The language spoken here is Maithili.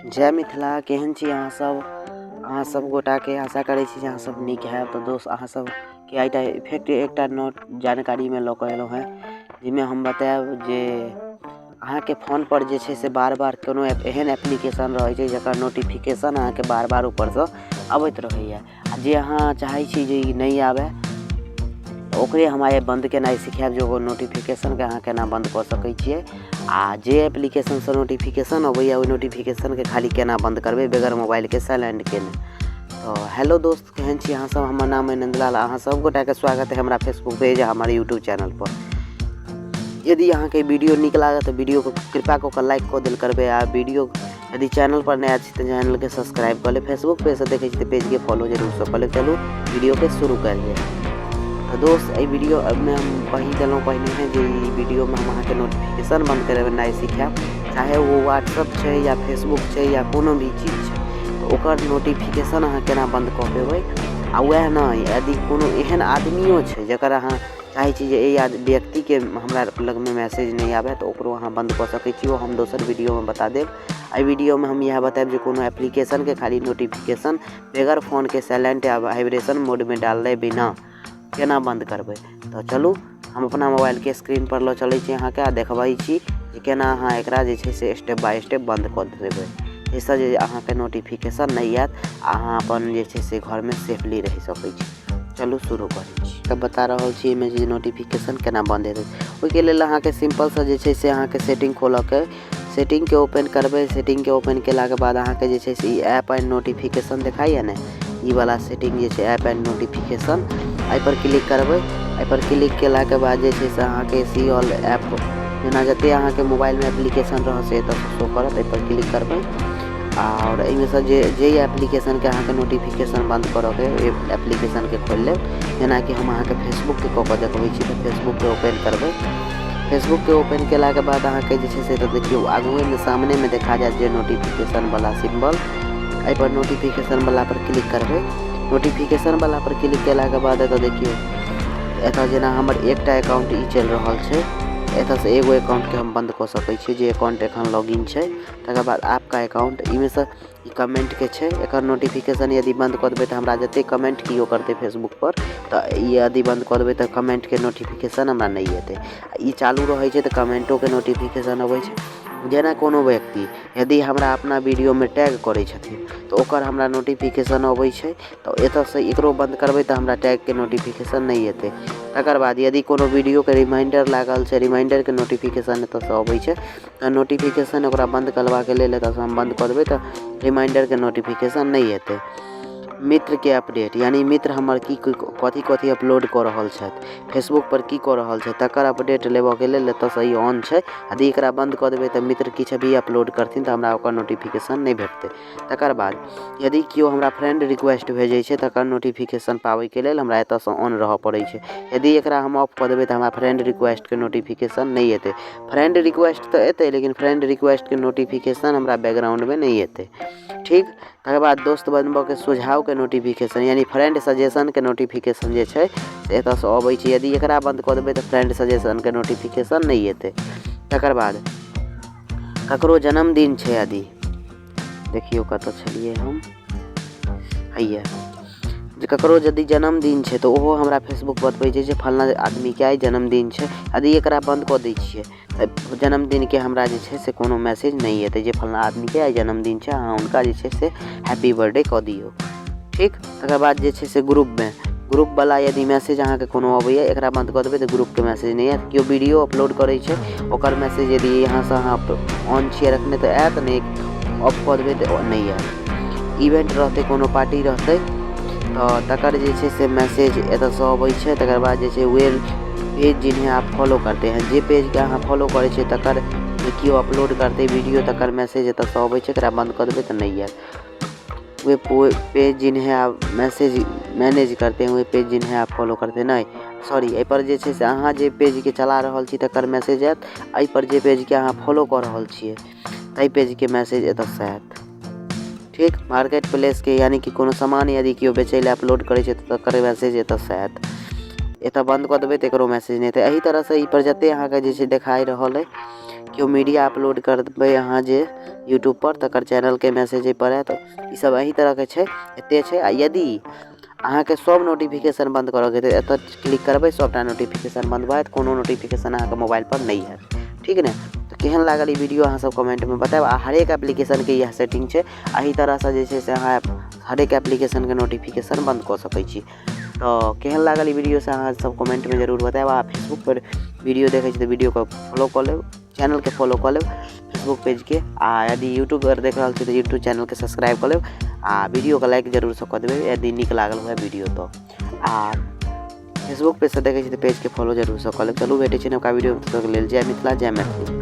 जय मिथिला। केहन छी अहाँसभ? अहाँसभ गोटाके आशा करै छी जे अहाँसभ नीक हैब। तऽ दोस्त, अहाँसभके आइ इफेक्ट एकटा नव जानकारीमे लऽ कऽ अयलहुँ हेँ, जाहिमे हम बतायब जे अहाँके फोनपर जे छै से बार बार कोनो एहन एप्लीकेशन रहै छै जकर नोटिफिकेशन अहाँके बार बार ऊपरसँ अबैत रहैए, आओर जे अहाँ चाहै छी जे ई नहि आबय, तऽ ओकरे हम आइ बन्द केनाइ सिखायब जे ओ नोटिफिकेशनके अहाँ केना बन्द कऽ सकै छियै, आओर जे एप्लीकेशनसँ नोटिफिकेशन अबैए ओहि नोटिफिकेशनके खाली केना बन्द करबै बगैर मोबाइलके साइलेंट केने। तऽ हेलो दोस्त, केहन छी अहाँसभ? हमर नाम अइ नन्दलाल। अहाँ सभ गोटाके स्वागत है हमरा फेसबुक पेज, हमर यूट्यूब चैनलपर। यदि अहाँके वीडियो नीक लागत तऽ वीडियोके कृपा कऽ कऽ लाइक कऽ देल करबै, आ वीडियो यदि चैनलपर नया छी तऽ चैनलके सब्सक्राइब कऽ लेब, फेसबुक पेजसँ देखै छी तऽ पेजके फॉलो जरूरसँ कऽ लेब। चलू, वीडियोके शुरू कयल जाय। तऽ दोस्त, एहि वीडियोमे हम कहि देलहुँ पहिने जे ई वीडियोमे हम अहाँके नोटिफिकेशन बन्द करेनाइ सिखायब, चाहे ओ व्हाट्सअप छै या फेसबुक छै या कोनो भी चीज छै, तऽ ओकर नोटिफिकेशन अहाँ केना बन्द कऽ पेबै। आ वएह नहि, यदि कोनो एहन आदमियो छै जकर अहाँ चाहै छी जे एहि व्यक्तिके हमरा लगमे मैसेज नहि आबै, तऽ ओकरो अहाँ बन्द कऽ सकै छी। ओ हम दोसर वीडियोमे बता देब। एहि वीडियोमे हम इएह बतायब जे कोनो एप्लीकेशनके खाली नोटिफिकेशन बगैर फोनके साइलेंट या वाइब्रेशन मोडमे डालले बिना केना बन्द करबै। तऽ चलू, हम अपना मोबाइलके स्क्रीनपर लऽ चलै छी अहाँके आ देखबै छी जे केना अहाँ एकरा जे छै से स्टेप बाय स्टेप बन्द कऽ देबै, जाहिसँ जे अहाँके नोटिफिकेशन नहि आयत आ अहाँ अपन जे छै से घरमे सेफली रहि सकै छी। चलू, शुरू करै छी। तऽ बता रहल छी एहिमे जे नोटिफिकेशन केना बन्द हेतै। ओहिके लेल अहाँके सिम्पलसँ जे छै से अहाँके सेटिंग खोलऽके, सेटिंगके ओपन करबै। सेटिंगके ओपन केलाके बाद अहाँके जे छै से ई ऐप एंड नोटिफिकेशन देखाइए ने, ई वाला सेटिंग जे छै, ऐप एंड नोटिफिकेशन, एहिपर क्लिक करबै। एहिपर क्लिक केलाके बाद जे छै से अहाँके सी ऑल ऐप, जेना जतेक अहाँके मोबाइलमे एप्लीकेशन रहत से एतऽ शो करत। एहिपर क्लिक करबै आओर एहिमे जे जे एप्लीकेशनके अहाँके नोटिफिकेशन बन्द करऽके, ओहि एप्लीकेशनके खोलि लेब। जेनाकि हम अहाँके फेसबुकके कऽ कऽ देखबै छी, तऽ फेसबुकके ओपन करबै। फेसबुकके ओपन केलाके बाद अहाँके जे छै से तऽ देखियौ, आगुएमे सामनेमे देखा जायत जे नोटिफिकेशनवला सिम्बल। एहिपर नोटिफिकेशनवला पर क्लिक करबै। नोटिफिकेशनवला पर क्लिक केलाके बाद एतऽ देखियौ, एतऽ जेना हमर एकटा अकाउंट ई चलि रहल छै, एतऽसँ एगो अकाउंटके हम बन्द कऽ सकै छी जे अकाउंट एखन लॉगिन छै। तकर बाद आपका अकाउंट, एहिमेसँ ई कमेंटके छै। एकर नोटिफिकेशन यदि बन्द कऽ देबै तऽ हमरा जतेक कमेंट केओ करतै फेसबुकपर, तऽ ई यदि बन्द कऽ देबै तऽ कमेंटके नोटिफिकेशन हमरा नहि एतै। ई चालू रहै छै तऽ कमेंटोके नोटिफिकेशन अबै छै। जेना कोनो व्यक्ति यदि हमरा अपना वीडियोमे टैग करै छथिन तऽ ओकर हमरा नोटिफिकेशन अबै छै। तऽ एतऽसँ एकरो बन्द करबै तऽ हमरा टैगके नोटिफिकेशन नहि एतै। तकर बाद यदि कोनो वीडियोके रिमाइंडर लागल छै, रिमाइंडरके नोटिफिकेशन एतऽसँ अबै छै, तऽ नोटिफिकेशन ओकरा बन्द करबाके लेल एतऽसँ हम बन्द कऽ देबै तऽ रिमाइंडरके नोटिफिकेशन नहि एतै। मित्रके अपडेट, यानि मित्र हमर की कथी कथी अपलोड कऽ रहल छथि, फेसबुकपर की कऽ रहल छथि, तकर अपडेट लेबऽके लेल एतऽसँ ई ऑन छै। यदि एकरा बन्द कऽ देबै तऽ मित्र किछु भी अपलोड करथिन तऽ हमरा ओकर नोटिफिकेशन नहि भेटतै। तकर बाद यदि केओ हमरा फ्रेंड रिक्वेस्ट भेजै छै, तकर नोटिफिकेशन पाबैके लेल हमरा एतऽसँ ऑन रहऽ पड़ै छै। यदि एकरा हम ऑफ कऽ देबै तऽ हमरा फ्रेंड रिक्वेस्टके नोटिफिकेशन नहि एतै। फ्रेंड रिक्वेस्ट तऽ एतै, लेकिन फ्रेंड रिक्वेस्टके नोटिफिकेशन हमरा बैकग्राउंडमे नहि एतै। ठीक, तकर बाद दोस्त बनबऽके सुझावके नोटिफिकेशन, यानि फ्रेंड सजेशनके नोटिफिकेशन जे छै से एतऽसँ अबै छै। यदि एकरा बन्द कऽ देबै तऽ फ्रेंड सजेशनके नोटिफिकेशन नहि एतै। तकर बाद ककरो जन्मदिन छै यदि, देखियौ कतऽ छलियै हम, हैया, जे ककरो यदि जन्मदिन छै तऽ ओहो हमरा फेसबुक बतबै छै जे फल्लाँ आदमीके आइ जन्मदिन छै। यदि एकरा बन्द कऽ दै छियै तऽ जन्मदिनके हमरा जे छै से कोनो मैसेज नहि एतै जे फल्लाँ आदमीके आइ जन्मदिन छै, अहाँ हुनका जे छै से हैप्पी बर्थडे कऽ दियौ। ठीक, तकर बाद जे छै से ग्रुपमे, ग्रुपवला यदि मैसेज अहाँके कोनो अबैए, एकरा बन्द कऽ देबै तऽ ग्रुपके मैसेज नहि आयत। केओ वीडियो अपलोड करै छै, ओकर मैसेज यदि यहाँसँ अहाँ ऑन छियै रखने तऽ आयत, नहि ऑफ कऽ देबै तऽ नहि आयत। इवेंट रहतै, कोनो पार्टी रहतै, तऽ तकर जे छै से मैसेज एतऽसँ अबै छै। तकर बाद जे छै वे पेज जिन्हें आप फॉलो करते हैं, जे पेजके अहाँ फॉलो करै छियै तकर जे केओ अपलोड करतै वीडियो, तकर मैसेज एतऽसँ अबै छै। एकरा बन्द कऽ देबै तऽ नहि आयत। वे पेज जिन्हें आप मैसेज मैनेज करते हैं, वे पेज जिन्हें आप फॉलो करते हैं, नहि, सॉरी, एहिपर जे छै से अहाँ जे पेजके चला रहल छी तकर मैसेज आयत। एहिपर जे पेजके अहाँ फॉलो कऽ रहल छियै ताहि पेजके मैसेज एतऽसँ आयत। ठीक, मार्केट प्लेसके, यानि कि कोनो सामान यदि केओ बेचै लए अपलोड करै छै तऽ तकर मैसेज एतऽसँ आयत। एतऽ बन्द कऽ देबै तऽ एकरो मैसेज नहि एतै। एहि तरहसँ एहिपर जतेक अहाँके जे छै देखाइ रहल अइ, केओ मीडिया अपलोड करबै अहाँ जे यूट्यूबपर, तकर चैनलके मैसेज एहिपर आयत। ईसब एहि तरहके छै, एतेक छै। आओर यदि अहाँके सब नोटिफिकेशन बन्द करऽके तऽ एतऽ क्लिक करबै, सबटा नोटिफिकेशन बन्द भऽ जायत, कोनो नोटिफिकेशन अहाँके मोबाइलपर नहि आयत, ठीक ने? तऽ केहन लागल ई वीडियो, अहाँ सब कमेन्टमे बतायब। आओर हरेक एप्लीकेशनके इएह सेटिंग छै। एहि तरहसँ जे छै से अहाँ हरेक एप्लीकेशनके नोटिफिकेशन बन्द कऽ सकै छी। तऽ केहन लागल ई वीडियो, से अहाँ सब कमेन्टमे जरूर बतायब। आ फेसबुकपर वीडियो देखै छी तऽ वीडियोके फॉलो कऽ लेब, चैनलके फॉलो कऽ लेब फेसबुक पेजके। आ यदि यूट्यूबपर देख रहल छी तऽ यूट्यूब चैनलके सब्सक्राइब कऽ लेब आ वीडियोके लाइक जरूरसँ कऽ देबै, यदि नीक लागल हुए वीडियो तऽ। आ फेसबुक पेजसँ देखै छी तऽ पेजके फॉलो जरूरसँ कऽ लेब। चलू, भेटै छै नवका वीडियो तक लेल। जय मिथिला, जय मैथिली।